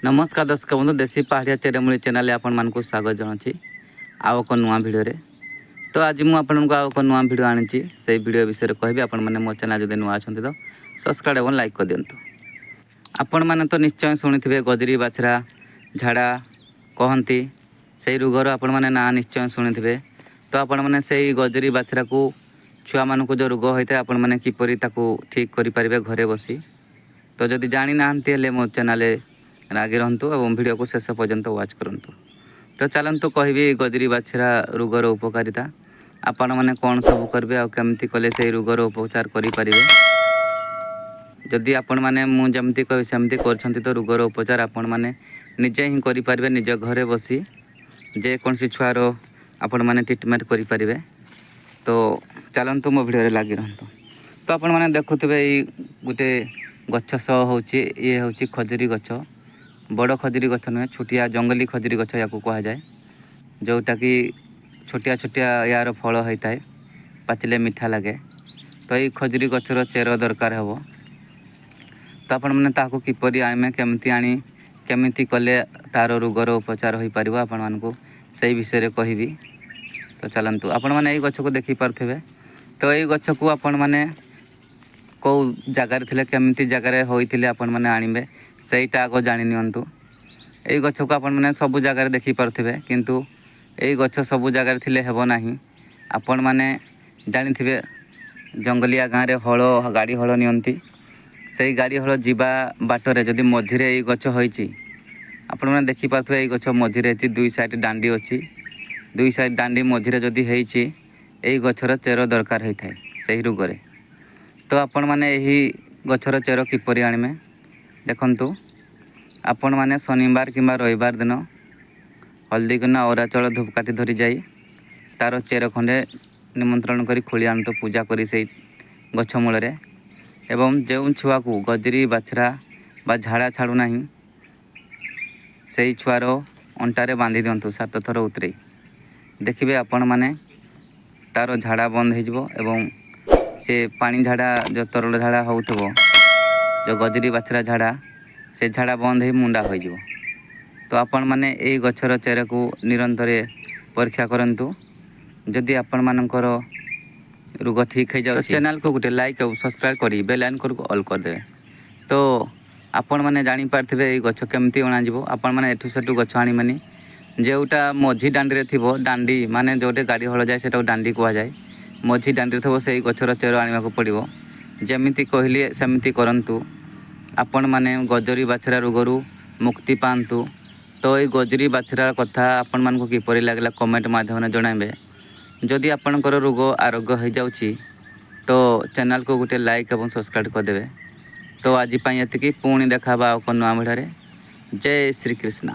ନମସ୍କାର ଦର୍ଶକ ବନ୍ଧୁ, ଦେଶୀ ପାହାଡ଼ିଆ ଚେରମୂଳି ଚ୍ୟାନେଲରେ ଆପଣମାନଙ୍କୁ ସ୍ୱାଗତ ଜଣାଉଛି ଆଉ ଏକ ନୂଆ ଭିଡ଼ିଓରେ। ତ ଆଜି ମୁଁ ଆପଣଙ୍କୁ ଆଉ ଏକ ନୂଆ ଭିଡ଼ିଓ ଆଣିଛି। ସେଇ ଭିଡ଼ିଓ ବିଷୟରେ କହିବି। ଆପଣମାନେ ମୋ ଚ୍ୟାନେଲ୍ ଯଦି ନୂଆ ଅଛନ୍ତି ତ ସବସ୍କ୍ରାଇବ୍ ଏବଂ ଲାଇକ୍ କରିଦିଅନ୍ତୁ। ଆପଣମାନେ ତ ନିଶ୍ଚୟ ଶୁଣିଥିବେ, ଗଜରି ବାଛରା ଝାଡ଼ା କହନ୍ତି। ସେଇ ରୋଗର ଆପଣମାନେ ନାଁ ନିଶ୍ଚୟ ଶୁଣିଥିବେ। ତ ଆପଣମାନେ ସେଇ ଗଜରି ବାଛରାକୁ ଛୁଆମାନଙ୍କୁ ଯେଉଁ ରୋଗ ହୋଇଥାଏ, ଆପଣମାନେ କିପରି ତାକୁ ଠିକ୍ କରିପାରିବେ ଘରେ ବସି, ତ ଯଦି ଜାଣିନାହାନ୍ତି ହେଲେ ମୋ ଚ୍ୟାନେଲରେ ଲାଗି ରହନ୍ତୁ ଏବଂ ଭିଡ଼ିଓକୁ ଶେଷ ପର୍ଯ୍ୟନ୍ତ ୱାଚ୍ କରନ୍ତୁ। ତ ଚାଲନ୍ତୁ କହିବି ଗଜରି ବାଛରା ରୋଗର ଉପକାରିତା, ଆପଣମାନେ କ'ଣ ସବୁ କରିବେ ଆଉ କେମିତି କଲେ ସେଇ ରୋଗର ଉପଚାର କରିପାରିବେ। ଯଦି ଆପଣମାନେ ମୁଁ ଯେମିତି କହିବି ସେମିତି କରୁଛନ୍ତି, ତ ରୋଗର ଉପଚାର ଆପଣମାନେ ନିଜେ ହିଁ କରିପାରିବେ। ନିଜ ଘରେ ବସି ଯେକୌଣସି ଛୁଆର ଆପଣମାନେ ଟ୍ରିଟମେଣ୍ଟ କରିପାରିବେ। ତ ଚାଲନ୍ତୁ, ମୋ ଭିଡ଼ିଓରେ ଲାଗି ରହନ୍ତୁ। ତ ଆପଣମାନେ ଦେଖୁଥିବେ, ଏଇ ଗୋଟେ ଗଛ ସହ ହେଉଛି, ଇଏ ହେଉଛି ଖଜୁରୀ ଗଛ। ବଡ଼ ଖଜୁରୀ ଗଛ ନୁହେଁ, ଛୋଟିଆ ଜଙ୍ଗଲୀ ଖଜୁରୀ ଗଛ ୟାକୁ କୁହାଯାଏ, ଯେଉଁଟାକି ଛୋଟିଆ ଛୋଟିଆ ୟାର ଫଳ ହୋଇଥାଏ, ପାଚିଲେ ମିଠା ଲାଗେ। ତ ଏଇ ଖଜୁରୀ ଗଛର ଚେର ଦରକାର ହେବ। ତ ଆପଣମାନେ ତାହାକୁ କିପରି ଆଣିବେ, କେମିତି ଆଣି କେମିତି କଲେ ତା'ର ରୋଗର ଉପଚାର ହୋଇପାରିବ, ଆପଣମାନଙ୍କୁ ସେଇ ବିଷୟରେ କହିବି। ତ ଚାଲନ୍ତୁ, ଆପଣମାନେ ଏଇ ଗଛକୁ ଦେଖିପାରୁଥିବେ। ତ ଏଇ ଗଛକୁ ଆପଣମାନେ କେଉଁ ଜାଗାରେ ଥିଲେ, କେମିତି ଜାଗାରେ ହୋଇଥିଲେ ଆପଣମାନେ ଆଣିବେ, ସେଇଟା ଆଗ ଜାଣି ନିଅନ୍ତୁ। ଏଇ ଗଛକୁ ଆପଣମାନେ ସବୁ ଜାଗାରେ ଦେଖିପାରୁଥିବେ, କିନ୍ତୁ ଏଇ ଗଛ ସବୁ ଜାଗାରେ ଥିଲେ ହେବ ନାହିଁ। ଆପଣମାନେ ଜାଣିଥିବେ, ଜଙ୍ଗଲିଆ ଗାଁରେ ହଳ, ଗାଡ଼ି ହଳ ନିଅନ୍ତି। ସେଇ ଗାଡ଼ି ହଳ ଯିବା ବାଟରେ ଯଦି ମଝିରେ ଏଇ ଗଛ ହୋଇଛି, ଆପଣମାନେ ଦେଖିପାରୁଥିବେ, ଏଇ ଗଛ ମଝିରେ ହେଇଛି, ଦୁଇ ସାଇଡ଼୍ ଦାଣ୍ଡି ଅଛି। ଦୁଇ ସାଇଡ଼୍ ଦାଣ୍ଡି ମଝିରେ ଯଦି ହେଇଛି, ଏଇ ଗଛର ଚେର ଦରକାର ହୋଇଥାଏ ସେହି ରୋଗରେ। ତ ଆପଣମାନେ ଏହି ଗଛର ଚେର କିପରି ଆଣିବେ, ଦେଖନ୍ତୁ। ଆପଣମାନେ ଶନିବାର କିମ୍ବା ରବିବାର ଦିନ ହଳଦୀ କନା, ଅରୁଆ ଚାଉଳ, ଧୂପକାଠି ଧରି ଯାଇ ତା'ର ଚେର ଖଣ୍ଡେ ନିମନ୍ତ୍ରଣ କରି ଖୋଳି ଆଣନ୍ତୁ, ପୂଜା କରି ସେଇ ଗଛ ମୂଳରେ। ଏବଂ ଯେଉଁ ଛୁଆକୁ ଗଜରି ବାଛରା ବା ଝାଡ଼ା ଛାଡ଼ୁନାହିଁ, ସେଇ ଛୁଆର ଅଣ୍ଟାରେ ବାନ୍ଧି ଦିଅନ୍ତୁ ସାତ ଥର ଉତରେଇ। ଦେଖିବେ ଆପଣମାନେ, ତା'ର ଝାଡ଼ା ବନ୍ଦ ହେଇଯିବ ଏବଂ ସେ ପାଣି ଝାଡ଼ା, ଯେଉଁ ତରଳ ଝାଡ଼ା ହେଉଥିବ, ଯେଉଁ ଗଜରି ବାଛରା ଝାଡ଼ା, ସେ ଝାଡ଼ା ବନ୍ଦ ହେଇ ମୁଣ୍ଡା ହୋଇଯିବ। ତ ଆପଣମାନେ ଏଇ ଗଛର ଚେରକୁ ନିରନ୍ତର ପରୀକ୍ଷା କରନ୍ତୁ। ଯଦି ଆପଣମାନଙ୍କର ରୋଗ ଠିକ୍ ହେଇଯାଉଛି, ଚ୍ୟାନେଲକୁ ଗୋଟେ ଲାଇକ୍ ଆଉ ସବସ୍କ୍ରାଇବ୍ କରି ବେଲ୍ ଆଇକନ୍କୁ ଅଲ୍ କରିଦେବେ। ତ ଆପଣମାନେ ଜାଣିପାରିଥିବେ ଏଇ ଗଛ କେମିତି ଅଣାଯିବ। ଆପଣମାନେ ଏଠୁ ସେଠୁ ଗଛ ଆଣିବେନି। ଯେଉଁଟା ମଝି ଦାଣ୍ଡିରେ ଥିବ, ଦାଣ୍ଡି ମାନେ ଯେଉଁଠି ଗାଡ଼ି ହଳ ଯାଏ ସେଟାକୁ ଦାଣ୍ଡି କୁହାଯାଏ, ମଝି ଦାଣ୍ଡିରେ ଥିବ, ସେଇ ଗଛର ଚେର ଆଣିବାକୁ ପଡ଼ିବ। ଯେମିତି କହିଲି ସେମିତି କରନ୍ତୁ, ଆପଣମାନେ ଗଜରି ବାଛରା ରୋଗରୁ ମୁକ୍ତି ପାଆନ୍ତୁ। ତ ଏଇ ଗଜରି ବାଛରା କଥା ଆପଣମାନଙ୍କୁ କିପରି ଲାଗିଲା, କମେଣ୍ଟ ମାଧ୍ୟମରେ ଜଣାଇବେ। ଯଦି ଆପଣଙ୍କର ରୋଗ ଆରୋଗ୍ୟ ହୋଇଯାଉଛି, ତ ଚ୍ୟାନେଲକୁ ଗୋଟେ ଲାଇକ୍ ଏବଂ ସବସ୍କ୍ରାଇବ୍ କରିଦେବେ। ତ ଆଜି ପାଇଁ ଏତିକି। ପୁଣି ଦେଖା ହେବା ଆଉ ଏକ ନୂଆ ଭିଡ଼ିଓରେ। ଜୟ ଶ୍ରୀକୃଷ୍ଣ।